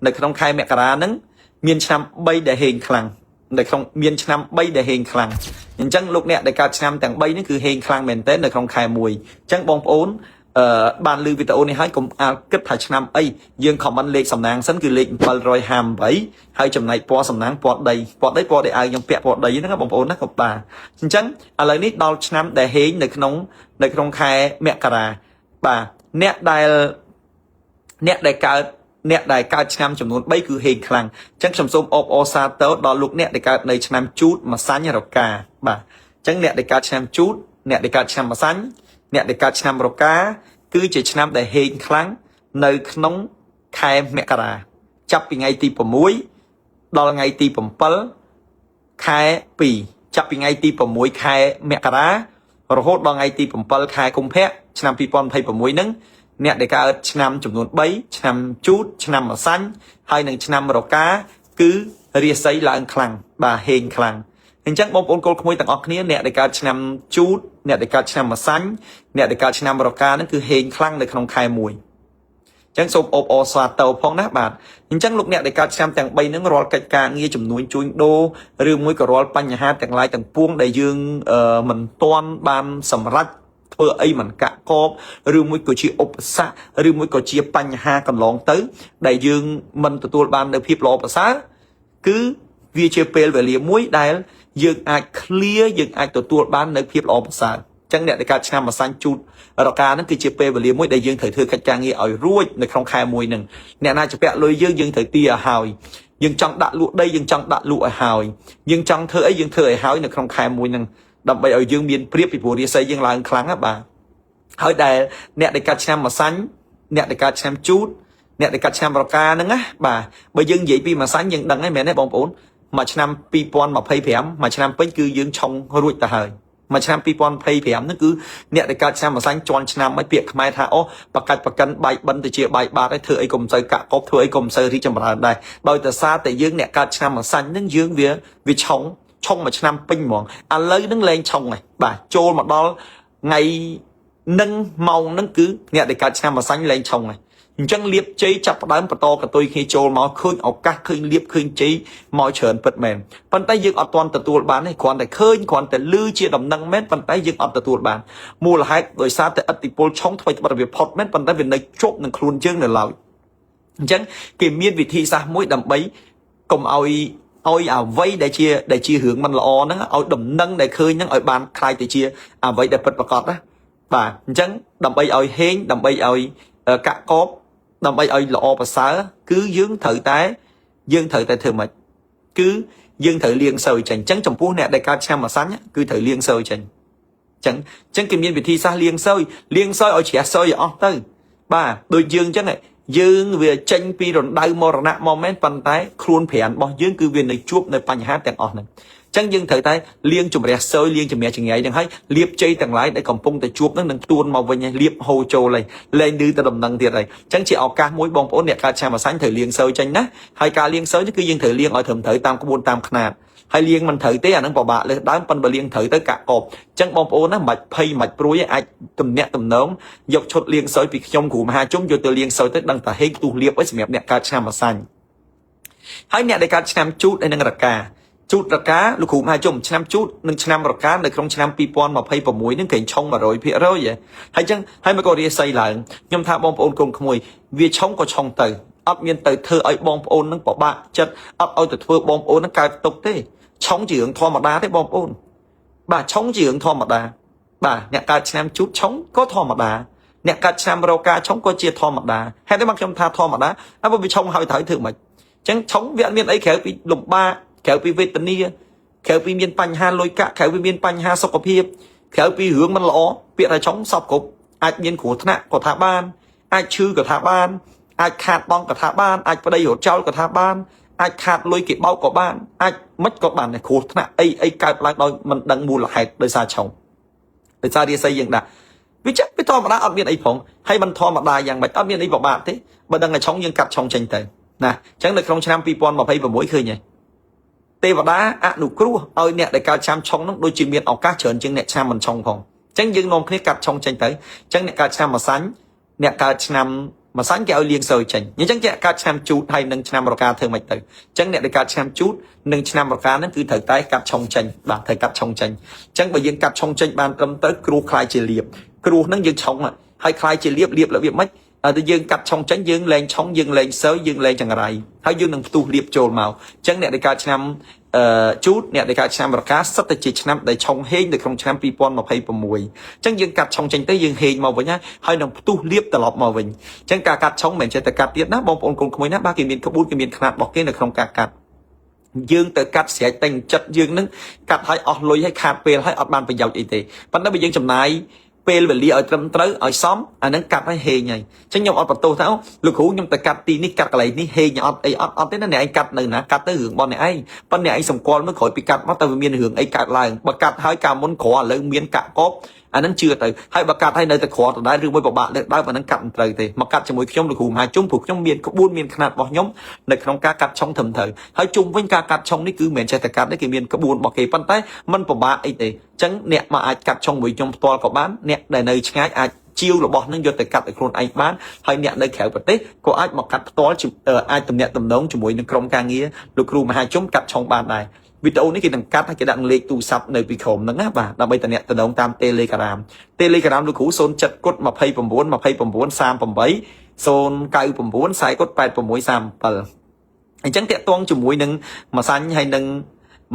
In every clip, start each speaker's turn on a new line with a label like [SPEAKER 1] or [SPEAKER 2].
[SPEAKER 1] នៅក្នុងខែមករាហ្នឹងមានឆ្នាំ3ដែលហេងខ្លាំងនៅក្នុងមានឆ្នាំ3ដែលហេងខ្លាំងអញ្ចឹងលោកអ្នកដែលកើតឆ្នាំទាំង3នេះគឺហេងខ្លាំងមែនទែននៅក្នុងខែ1អញ្ចឹងបងប្អូនអឺបានឮវីដេអូនេះហើយកុំអាលគិតថាឆ្នាំអីយើង comment លេខសំណាងសិនគឺលេខ758ហើយចំណែកពណ៌សំណាងពណ៌ដីពណ៌ដីពណ៌ដីអាវខ្ញុំពាក់ពណ៌ដីហ្នឹងណាបងប្អូនណាក៏បាទអញ្ចឹងឥឡូវនេះដល់ឆ្នាំដែលហេងនៅក្នុងខែមករាបាទអ្នកដែលកើតអ្នកដែលកើតឆ្នាំចំនួន3គឺហេងខ្លាំងអញ្ចឹងខ្ញុំសូមអបអរសាទរដល់លោកអ្នកដែលកើតនៅឆ្នាំជូតម្សាញ់រកាបាទអញ្ចឹងអ្នកដែលកើតឆ្នាំជូតអ្នកដែលកើតឆ្នាំម្សាញ់អ្នកដែលកើតឆ្នាំរកាគឺជាឆ្នាំដែលហេងខ្លាំងនៅក្នុងខែមករាចាប់ពីថ្ងៃទី6ដល់ថ្ងៃទី7ខែ2ចាប់ពីថ្ងៃទី6ខែមករារហូតដល់ថ្ងៃទី7ខែកុម្ភៈឆ្នាំ2026ហ្នឹងអ្នកដែលកើតឆ្នាំចំនួន3ឆ្នាំជូតឆ្នាំម្សាញ់ហើយនិងឆ្នាំរកាគឺរាសីឡើងខ្លាំងបាទហេងខ្លាំងអញ្ចឹងបងប្អូនកូនក្មួយទាំងអស់គ្នាអ្នកដែលកើតឆ្នាំជូតអ្នកដែលកើតឆ្នាំម្សាញ់អ្នកដែលកើតឆ្នាំរកាហ្នឹងគឺហេងខ្លាំងនៅក្នុងខែ1អញ្ចឹងសូមអបអរសាទរផងណាបាទអញ្ចឹងលោកអ្នកដែលកើតឆ្នាំទាំង3ហ្នឹងរាល់កិច្ចការងារចំនួនជួញដូរឬមួយក៏រាល់បញ្ហាទាំងឡាយទាំងពួងដែលយើងមិនទាន់បានសម្រេចធ្វើអីមិនកាក់កបឬមួយក៏ជាឧបសគ្គឬមួយក៏ជាបញ្ហាកន្លងទៅ ដែលយើងមិនទទួលបាននៅភាពល្អប្រសើរគឺវាជាពេលវេលាមួយដែលយើងអាច clear យើងអាចទទួលបាននៅភាពល្អប្រសើរចឹងអ្នកដែលកើតឆ្នាំម្សាញ់ជូតរកាហ្នឹងគឺជាពេលវេលាមួយដែលយើងត្រូវធ្វើកិច្ចការងារឲ្យរួចនៅក្នុងខែមួយហ្នឹងអ្នកណាជាពាក់លុយយើងយើងត្រូវទាឲ្យហើយយើងចង់ដាក់លក់ដីយើងចង់ដាក់លក់ឲ្យហើយយើងចង់ធ្វើអីយើងធ្វើឲ្យហើយនៅក្នុងខែមួយហ្នឹងដើម្បីឲ្យយើងមានព្រៀបពីព្រោះរាសីយើងឡើងខ្លាំងណាបាទហើយដែលអ្នកដែលកាត់ឆ្នាំម្សាញ់អ្នកដែលកាត់ឆ្នាំជូតអ្នកដែលកាត់ឆ្នាំរកាហ្នឹងណាបាទបើយើងនិយាយពីម្សាញ់យើងដឹងហើយមែនទេបងប្អូនមួយឆ្នាំ2025មួយឆ្នាំពេញគឺយើងឆុងរួចទៅហើយមួយឆ្នាំ2025ហ្នឹងគឺអ្នកដែលកើតឆ្នាំម្សាញ់ជន់ឆ្នាំឲ្យពាក្យខ្មែរថាអូបកាច់បកិនបាយបិណ្ឌទៅជាបាយបាតឲ្យធ្វើអីកុំសូវកាក់កបធ្វើអីកុំសូវរីកចម្រើនដែរដោយតែសារតែយើងអ្នកកើតឆ្នាំម្សាញ់ហ្នឹងយើងវាវាឆុងឆុងមួយឆ្នាំពេញហ្មងឥឡូវហ្នឹងលែងឆុងហើយបាទចូលមកដល់ថ្ងៃនឹងម៉ោងហ្នឹងគឺអ្នកដែលកើតឆ្នាំម្សាញ់លែងឆុងហើយអញ្ចឹងលៀបជ័យចាប់ផ្ដើមបន្តកតុយគ្នាចូលមកឃើញឱកាសឃើញលៀបឃើញជ័យមកច្រើនពិតមែនប៉ុន្តែយើងអត់ទាន់ទទួលបានទេគ្រាន់តែឃើញគ្រាន់តែឮជាដំណឹងមែនប៉ុន្តែយើងអត់ទទួលបានមូលហេតុដោយសារតែឥទ្ធិពលឆុងថ្មីត្បិតវាផុតមែនប៉ុន្តែវានៅជាប់នឹងខ្លួនយើងនៅឡើយអញ្ចឹងគេមានវិធីសាស្ត្រមួយដើម្បីកុំឲ្យឲ្យអ្វីដែលជារឿងមិនល្អហ្នឹងឲ្យដំណឹងដែលឃើញហ្នឹងឲ្យបានคล้ายទៅជាអ្វីដែលពិតប្រាកដណាបាទអញ្ចឹងដើម្បីឲ្យហេងដើម្បីឲ្យកាក់កបដើម្បីឲ្យល្អប្រសើរគឺយើងត្រូវតែធ្វើម៉េចគឺយើងត្រូវលាងសើចេញអញ្ចឹងចំពោះអ្នកដែលកើតឆ្នាំម្សាញ់គឺត្រូវលាងសើចេញអញ្ចឹងគេមានវិធីសាស្ត្រលាងសើលាងសើឲ្យជ្រះសើឲ្យអស់ទៅបាទដូចយើងអញ្ចឹងយើងវាចេញពីរណ្ដៅមរណៈមកមែនប៉ុន្តែខ្លួនប្រាណរបស់យើងគឺវានៅជួបនៅបញ្ហាទាំងអស់ហ្នឹងចឹងយើងត្រូវតែលាងជំរះសើលាងជំរះចង្រៃហ្នឹងហើយលៀបជ័យទាំងឡាយដែលកំពុងតែជួបហ្នឹងនឹងទួនមកវិញហើយលៀបហូរចូលហើយលែងឮទៅដំណឹងទៀតហើយចឹងជាឱកាសមួយបងប្អូនអ្នកកើតឆ្នាំម្សាញ់ត្រូវលាងសើចេញណាហើយការលាងសើនេះគឺយើងត្រូវលាងឲ្យត្រឹមត្រូវតាមក្បួនតាមខ្នាតហើយលាងមិនត្រូវទេអាហ្នឹងពិបាកលើសដើមប៉ុន្តែបើលាងត្រូវទៅកាក់កបអញ្ចឹងបងប្អូនណាមិនបាច់ភ័យមិនបាច់ព្រួយទេអាចទំនាក់ទំនងយកឈុតលាងសើពីខ្ញុំគ្រូមហាជុំយកទៅលាងសើទៅដឹងតែហេងផ្ទុះលៀបអីសម្រាប់អ្នកកើតឆ្នាំម្សាញ់ហើយអ្នកដែលកើតឆ្នាំជូតហើយនឹងរកាជូតរកាលោកគ្រូមហាជុំឆ្នាំជូតនិងឆ្នាំរកានៅក្នុងឆ្នាំ2026នឹងគេឆុង100%ហើយចឹងហើយមកក៏រាសីឡើងខ្ញុំថាបងប្អូនកូនក្មួយវាឆុងក៏ឆុងទៅអត់មានទៅធ្វើឲ្យបងប្អូននឹងពិបាកចិត្តអត់ឲ្យទៅធ្វើបងប្អូននឹងកើតទុកទេឆុងជារឿងធម្មតាទេបងប្អូនបាទឆុងជារឿងធម្មតាបាទអ្នកកើតឆ្នាំជូតឆុងក៏ធម្មតាអ្នកកើតឆ្នាំរកាឆុងក៏ជាធម្មតាហេតុតែមកខ្ញុំថាធម្មតាហើយបើវាឆុងហើយត្រូវធ្វើម៉េចអញ្ចឹងឆុងវាអត់មានអីក្រៅពីលំបាកក្រៅពីវេទនាក្រៅពីមានបញ្ហាលុយកាក់ក្រៅពីមានបញ្ហាសុខភាពក្រៅពីរឿងមិនល្អពាក្យថាឆុងសពគ្រប់អាចមានគ្រោះថ្នាក់ក៏ថាបានអាចឈឺក៏ថាបានអាចខាតបង់ក៏ថាបានអាចប្តីរត់ចោលក៏ថាបានអាចខាតលុយគេបោកក៏បានអាចមិនក៏បានដែរគ្រោះថ្នាក់អីអីកើតឡើងដោយមិនដឹងមូលហេតុដោយសារឆុងដោយសាររាសីយើងដាក់វាចាក់វាធម្មតាអត់មានអីផងហើយមិនធម្មតាយ៉ាងម៉េចអត់មានអីពិបាកទេបើដឹងតែឆុងយើងកាត់ឆុងចេញទៅណាអញ្ចឹងនៅក្នុងឆ្នាំ2026ឃើញហើយទេវតាអនុគ្រោះឲ្យអ្នកដែលកើតឆ្នាំឆុងនោះដូចជាមានឱកាសច្រើនជាងអ្នកឆ្នាំមិនឆុងផងអញ្ចឹងយើងនាំគ្នាកាត់ឆុងចេញទៅអញ្ចឹងអ្នកកើតឆ្នាំម្សាញ់អ្នកកើតឆ្នាំ ម្សាញ់គេឲ្យលាងសើចេញអញ្ចឹងគេកើតឆ្នាំជូតហើយនឹងឆ្នាំរកាធ្វើមិនទៅអញ្ចឹងអ្នកដែលកើតឆ្នាំជូតនិងឆ្នាំរកាហ្នឹងគឺត្រូវតែកាត់ឆុងចេញបាទត្រូវកាត់ឆុងចេញអញ្ចឹងបើយើងកាត់ឆុងចេញបានត្រឹមត្រូវគ្រោះខ្លាយជាលៀបគ្រោះហ្នឹងយើងឆុងហើយខ្លាយជាលៀបលៀបរបៀបម៉េចតែយើងកាត់ឆុងចេញយើងលែងឆុងយើងលែងសើយើងលែងចង្រៃហើយយើងនឹងផ្ទុះលៀបចូលមកអញ្ចឹងអ្នកដែលកើតឆ្នាំអឺជូតអ្នកដែលកើតឆ្នាំរកាសិតតែជាឆ្នាំដែលឆុងហេងនៅក្នុងឆ្នាំ2026អញ្ចឹងយើងកាត់ឆុងចេញទៅយើងហេងមកវិញហើយនឹងផ្ទុះលៀបត្រឡប់មកវិញអញ្ចឹងការកាត់ឆុងមិនមែនចេះតែកាត់ទៀតណាបងប្អូនកូនក្មួយណាបាទគេមានក្បួនគេមានខ្នាតរបស់គេនៅក្នុងការកាត់យើងទៅកាត់ស្រេចតែចិត្តយើងនឹងកាត់ឲ្យអស់លុយឲ្យខាតពេលឲ្យអត់បានប្រយោជន៍អីទេប៉ុន្តែបើយើងចំណាយពេលវេលាឲ្យត្រឹមត្រូវឲ្យសមអាហ្នឹងកាត់ឲ្យហេងហើយអញ្ចឹងខ្ញុំអត់បន្ទោសថាលោកគ្រូខ្ញុំទៅកាត់ទីនេះកាត់កន្លែងនេះហេងអត់អីអត់អត់ទេណាអ្នកឯងកាត់នៅណាកាត់ទៅរឿងរបស់អ្នកឯងប៉ុន្តែអ្នកឯងសម្គាល់មើលក្រោយពីកាត់មកទៅវាមានរឿងអីកើតឡើងបើកាត់ហើយកាលមុនក្រឥឡូវមានកាក់កបអាហ្នឹងជឿទៅហើយបើកាត់ហើយនៅតែក្រដដែលឬមួយពិបាកលើកដើមអាហ្នឹងកាត់មិនត្រូវទេមកកាត់ជាមួយខ្ញុំលោកគ្រូមហាជុំព្រោះខ្ញុំមានក្បួនមានខ្នាតរបស់ខ្ញុំនៅក្នុងការកាត់ឆុងត្រឹមត្រូវហើយជុំវិញការកាត់ឆុងនេះគឺមិនមែនចេះតែកាត់ទេគេមានក្បួនរបស់គេប៉ុន្តែมันពិបាកអីទេចឹងអ្នកមកអាចកាត់ឆុងមួយខ្ញុំផ្ទាល់ក៏បានអ្នកដែលនៅឆ្ងាយអាចជាវរបស់នឹងយកទៅកាត់ឲ្យខ្លួនឯងបានហើយអ្នកនៅក្រៅប្រទេសក៏អាចមកកាត់ផ្ទាល់អាចទំនាក់ទំនងជាមួយនឹងក្រុមការងារលោកគ្រូមហាជុំកាត់ឆុងបានដែរវីដេអូនេះគេនឹងកាត់ហើយគេដាក់លេខទូរស័ព្ទនៅពីក្រោមហ្នឹងណាបាទដើម្បីតំណតំណងតាម Telegram Telegram លោកគ្រូ07គុត29 29 38 099 40គុត86 37អញ្ចឹងតាក់ទងជាមួយនឹងម្សាញ់ហើយនឹង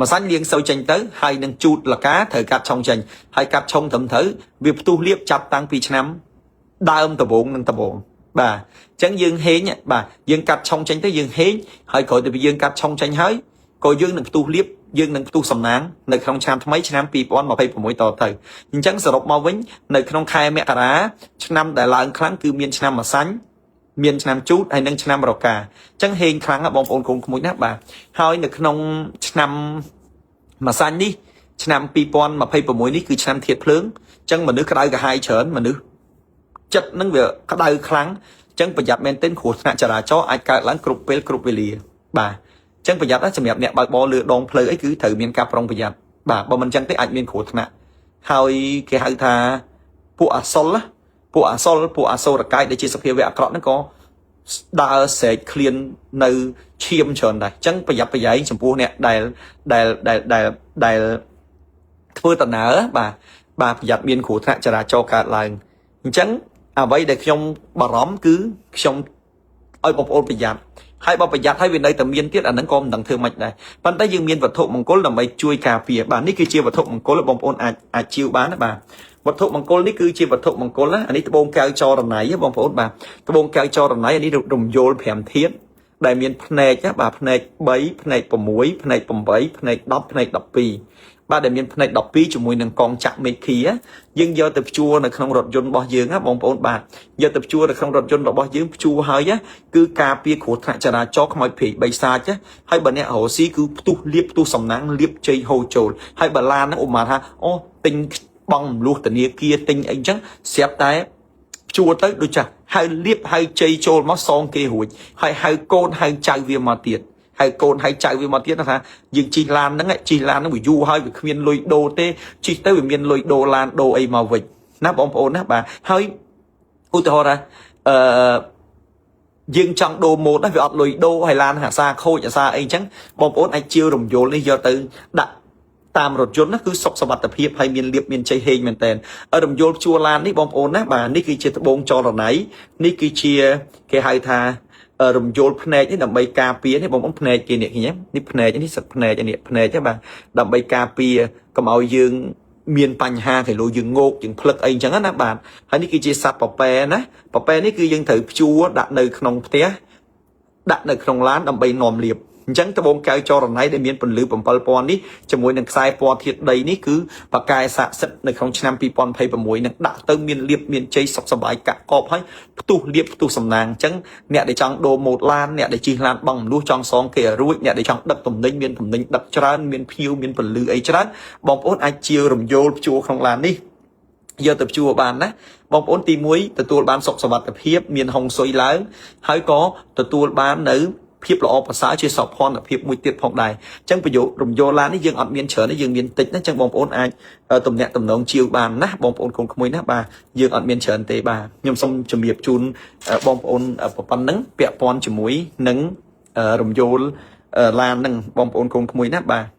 [SPEAKER 1] ម្សាញ់លាងសូវចេញទៅហើយនឹងជូតលកាត្រូវកាត់ឆុងចេញហើយកាត់ឆុងត្រឹមត្រូវវាផ្ទុះលៀបចាប់តាំងពីឆ្នាំដើមដបងនឹងដបងបាទអញ្ចឹងយើងហេងបាទយើងកាត់ឆុងចេញទៅយើងហេងហើយក្រោយទៅយើងកាត់ឆុងចេញហើយក៏យើងនឹងផ្ទុះលៀបយើងនឹងផ្ទុះសំណាងនៅក្នុងឆ្នាំថ្មីឆ្នាំ2026តទៅអញ្ចឹងសរុបមកវិញនៅក្នុងខែមករាឆ្នាំដែលឡើងខ្លាំងគឺមានឆ្នាំម្សាញ់មានឆ្នាំជូតហើយនិងឆ្នាំរកាអញ្ចឹងហេងខ្លាំងបងប្អូនកូនក្មួយណាបាទហើយនៅក្នុងឆ្នាំម្សាញ់នេះឆ្នាំ2026នេះគឺឆ្នាំធាតុភ្លើងអញ្ចឹងមនុស្សក្តៅក្រហាយច្រើនមនុស្សចិត្តនឹងវាក្តៅខ្លាំងអញ្ចឹងប្រយ័ត្នមែនទែនគ្រោះថ្នាក់ចរាចរណ៍អាចកើតឡើងគ្រប់ពេលគ្រប់វេលាបាទអញ្ចឹងប្រយ័ត្នណាសម្រាប់អ្នកបើកបរលើដងផ្លូវអីគឺត្រូវមានការប្រុងប្រយ័ត្នបាទបើមិនអញ្ចឹងទេអាចមានគ្រោះថ្នាក់ហើយគេហៅថាពួកអសុលណាពួកអសុលពួកអសុរកាយដែលជាសភាវៈអាក្រក់ហ្នឹងក៏ដើរស្រែកឃ្លាននៅឈាមច្រើនដែរអញ្ចឹងប្រយ័ត្នប្រយែងចំពោះអ្នកដែលដែលដែលដែលដែលធ្វើដំណើរបាទបាទប្រយ័ត្នមានគ្រោះថ្នាក់ចរាចរណ៍កើតឡើងអញ្ចឹងអ្វីដែលខ្ញុំបារម្ភគឺខ្ញុំឲ្យបងប្អូនប្រយ័ត្នហើយបើប្រយ័ត្នហើយវានៅតែមានទៀតអាហ្នឹងក៏មិនដឹងធ្វើម៉េចដែរប៉ុន្តែយើងមានវត្ថុមង្គលដើម្បីជួយការពារបាទនេះគឺជាវត្ថុមង្គលបងប្អូនអាចអាចជាវបានណាបាទវត្ថុមង្គលនេះគឺជាវត្ថុមង្គលណាអានេះត្បូងកែវចរណៃបងប្អូនបាទត្បូងកែវចរណៃអានេះរំយោល5ធាតុដែលមានភ្នែកបាទភ្នែក3ភ្នែក6ភ្នែក8ភ្នែក10ភ្នែក12បាទដែលមានភ្នែក12ជាមួយនឹងកងចាក់មេឃីយើងយកទៅព្យួរនៅក្នុងរថយន្តរបស់យើងណាបងប្អូនបាទយកទៅព្យួរនៅក្នុងរថយន្តរបស់យើងព្យួរហើយគឺការពារគ្រោះថ្នាក់ចរាចរណ៍ខ្មោចព្រាយបីសាចហើយបើអ្នករកស៊ីគឺផ្ទុះលៀបផ្ទុះសំណាងលៀបជ័យហូរចូលហើយបើឡានហ្នឹងឧបមាថាអូទិញបងមលុះធនាគារទិញអីចឹងស្រាប់តែជួទៅដូចចាស់ហៅលៀបហៅជ័យចូលមកសងគេរួចហើយហៅកូនហៅចៅវាមកទៀតហៅកូនហៅចៅវាមកទៀតថាយើងជិះឡានហ្នឹងជិះឡានហ្នឹងវាយូរហើយវាគ្មានលុយដូរទេជិះទៅវាមានលុយដូរឡានដូរអីមកវិញណាបងប្អូនណាបាទហើយឧទាហរណ៍ថាអឺយើងចង់ដូរម៉ូតណាវាអត់លុយដូរហើយឡានអាសាខូចអាសាអីចឹងបងប្អូនអាចជាវរំយោលនេះយកទៅដាក់តាមរថយន្តណាគឺសុខសុវត្ថិភាពហើយមានលៀបមានជ័យហេងមែនតើរំយោលជួឡាននេះបងប្អូនណាបាទនេះគឺជាត្បូងចរណៃនេះគឺជាគេហៅថារំយោលភ្នែកនេះដើម្បីការពារនេះបងប្អូនភ្នែកគេនេះឃើញទេនេះភ្នែកនេះសិតភ្នែកនេះភ្នែកទេបាទដើម្បីការពារកុំឲ្យយើងមានបញ្ហាគេលោយើងងោកយើងផ្លឹកអីចឹងណាបាទហើយនេះគឺជាសត្វពពែណាពពែនេះគឺយើងត្រូវព្យួរដាក់នៅក្នុងផ្ទះដាក់នៅក្នុងឡានដើម្បីនាំលៀបអញ្ចឹងត្បូងកែវចរណៃដែលមានពន្លឺ7000នេះជាមួយនឹងខ្សែពណ៌ធាតុដីនេះគឺបកែស័ក្តិសិទ្ធិនៅក្នុងឆ្នាំ2026នឹងដាក់ទៅមានលៀបមានជ័យសុខសប្បាយកាក់កបហើយផ្ទុះលៀបផ្ទុះសំណាងអញ្ចឹងអ្នកដែលចង់ដូរម៉ូតឡានអ្នកដែលជិះឡានបង់មលុះចង់សងគេឲ្យរួចអ្នកដែលចង់ដឹកទំនិញមានទំនិញដឹកច្រើនមានភ្ញៀវមានពន្លឺអីច្រើនបងប្អូនអាចជាវរំយោលព្យួរក្នុងឡាននេះយកទៅព្យួរបានណាបងប្អូនទី1ទទួលបានសុខសុវត្ថិភាពមានហុងស៊ុយឡើងហើយក៏ទទួលបាននៅ ភាពល្អប្រសើរជាសោភ័ណភាពមួយទៀតផងដែរអញ្ចឹងប្រយោគរំយោលឡាននេះយើងអត់មានច្រើនទេយើងមានតិចណាអញ្ចឹងបងប្អូនអាចទំនាក់ទំនងជាវបានណាបងប្អូនកូនក្មួយណាបាទយើងអត់មានច្រើនទេបាទខ្ញុំសូមជំរាបជូនបងប្អូនប៉ុណ្ណឹងពាក់ព័ន្ធជាមួយនឹងរំយោលឡានហ្នឹងបងប្អូនកូនក្មួយណាបាទ។